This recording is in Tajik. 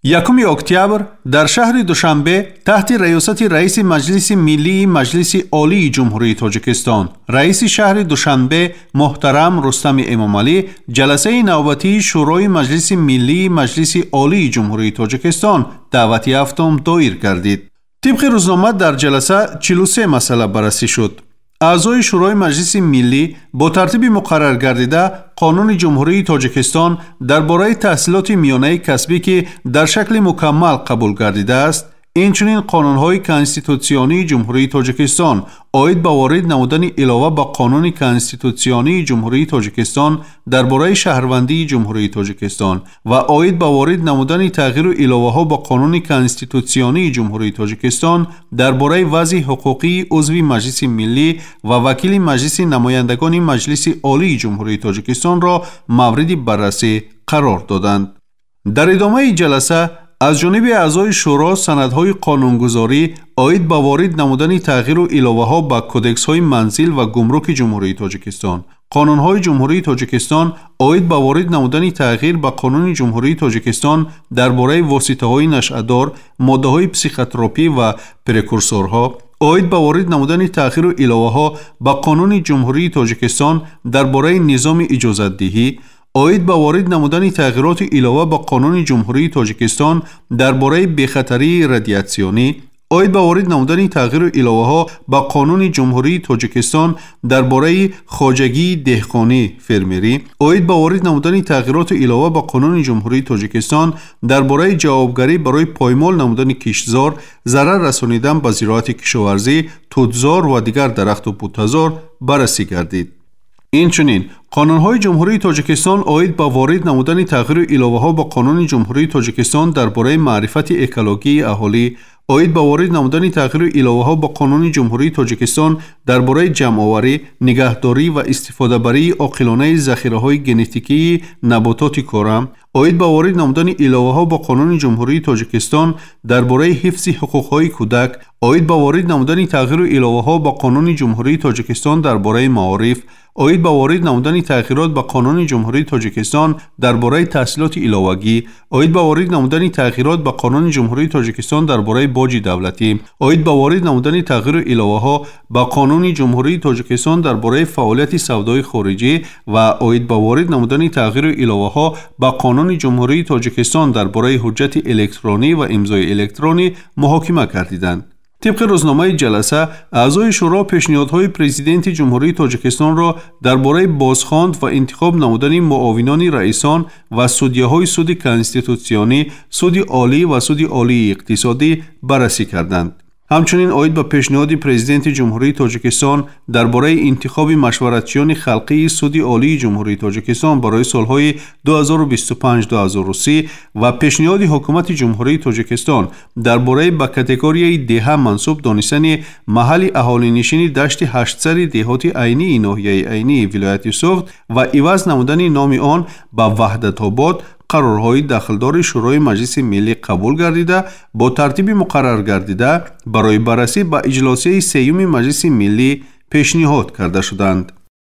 1 октябр дар шаҳри Душанбе таҳти раёсати раиси Маҷлиси Миллии Маҷлиси Олии Ҷумҳурии Тоҷикистон, раиси шаҳри Душанбе муҳтарам Рустами Эмомалӣ ҷаласаи навбатии Шӯрои Маҷлиси Миллии Маҷлиси Олии Ҷумҳурии Тоҷикистон даъвати ҳафтум доир гардид. Тибқи рӯзнома дар ҷаласа 43 масъала баррасӣ шуд. Аъзои Шӯрои Маҷлиси Миллӣ бо тартиби муқаррар гардида Қонуни Ҷумҳурии Тоҷикистон дар бораи таҳсилоти миёнаи касбӣ, ки дар шакли мукаммал қабул гардидааст, инчунин қонунҳои конститутсионии Ҷумҳурии Тоҷикистон оид ба ворид намудани илова ба Қонуни конститутсионии Ҷумҳурии Тоҷикистон дар бораи шаҳрвандии Ҷумҳурии Тоҷикистон ва оид ба ворид намудани тағйиру иловаҳо ба Қонуни конститутсионии Ҷумҳурии Тоҷикистон дар бораи вазъи ҳуқуқии узви Маҷлиси Миллӣ ва вакили Маҷлиси намояндагони Маҷлиси Олии Ҷумҳурии Тоҷикистонро мавриди баррасӣ қарор доданд. Дар идомаи ҷаласа аз ҷониби аъзои шӯро санадҳои қонунгузорӣ оид ба ворид намудани тағйиру иловаҳо ба кодексҳои манзил ва гумруки Ҷумҳурии Тоҷикистон, қонунҳои Ҷумҳурии Тоҷикистон оид ба ворид намудани тағйир ба Қонуни Ҷумҳурии Тоҷикистон дар бораи воситаҳои нашъадор, моддаҳои психотропӣ ва прекурсорҳо, оид ба ворид намудани тағйиру иловаҳо ба Қонуни Ҷумҳурии Тоҷикистон дар бораи низоми иҷозатдиҳӣ, оид ба ворид намудани тағйироти илова ба Қонуни Ҷумҳурии Тоҷикистон дар бораи бехатарии радиатсионӣ, оид ба ворид намудани тағйиру иловаҳо ба Қонуни Ҷумҳурии Тоҷикистон дар бораи хоҷагии деҳқонӣ фермерӣ, оид ба ворид намудани тағйироту илова ба Қонуни Ҷумҳурии Тоҷикистон дар бораи ҷавобгарӣ барои поймол намудани киштзор, зарар расонидан ба зироати кишоварзӣ, тутзор ва дигар дарахту буттазор баррасӣ гардид. Инчунин қонунҳои Ҷумҳурии Тоҷикистон оид ба ворид намудани тағйиру иловаҳо ба Қонуни Ҷумҳурии Тоҷикистон дар бораи маърифати экологии аҳолӣ, оид ба ворид намудани тағйиру иловаҳо ба Қонуни Ҷумҳурии Тоҷикистон дар бораи ҷамъоварӣ, нигаҳдорӣ ва истифодабарии оқилонаи захираҳои генетикии набототи корам, оид ба ворид намудани иловаҳо ба Қонуни Ҷумҳурии Тоҷикистон дар бораи ҳифзи ҳуқуқҳои кӯдак, оид ба ворид намудани тағйиру иловаҳо ба Қонуни Ҷумҳурии Тоҷикистон дар бораи маориф, оид ба ворид намудани тағйирот ба Қонуни Ҷумҳурии Тоҷикистон дар бораи таҳсилоти иловагӣ, оид ба ворид намудани тағйирот ба Қонуни Ҷумҳурии Тоҷикистон дар бораи боҷи давлатӣ, оид ба ворид намудани тағйиру иловаҳо ба Қонуни Ҷумҳурии Тоҷикистон дар бораи фаъолияти савдои хориҷӣ ва оид ба ворид намудани тағйиру иловаҳо ба Қонуни Ҷумҳурии Тоҷикистон дар бораи ҳуҷҷати электронӣ ва имзои электронӣ муҳокима гардиданд. Тибқи рӯзномаи ҷаласа аъзои шӯро пешниҳодҳои Президенти Ҷумҳурии Тоҷикистонро дар бораи бозхонд ва интихоб намудани муовинони раисон ва судяҳои Суди конститутсионӣ, Суди Олӣ ва Суди Олии иқтисодӣ баррасӣ карданд. Ҳамчунин оид ба пешниҳоди Президенти Ҷумҳурии Тоҷикистон дар бораи интихоби машваратчиёни халқии Суди Олии Ҷумҳурии Тоҷикистон барои солҳои 2025-2030 ва пешниҳоди Ҳукумати Ҷумҳурии Тоҷикистон дар бораи ба категорияи деҳа мансуб донистани маҳалли аҳолинишини дашти ҳаштсари деҳоти Айнии ноҳияи Айнии вилояти Суғд ва иваз намудани номи он ба Ваҳдатобод қарорҳои дахлдори Шӯрои Маҷлиси Миллӣ қабул гардида, бо тартиби муқаррар гардида барои баррасӣ ба иҷлосияи сеюми Маҷлиси Миллӣ пешниҳод карда шуданд.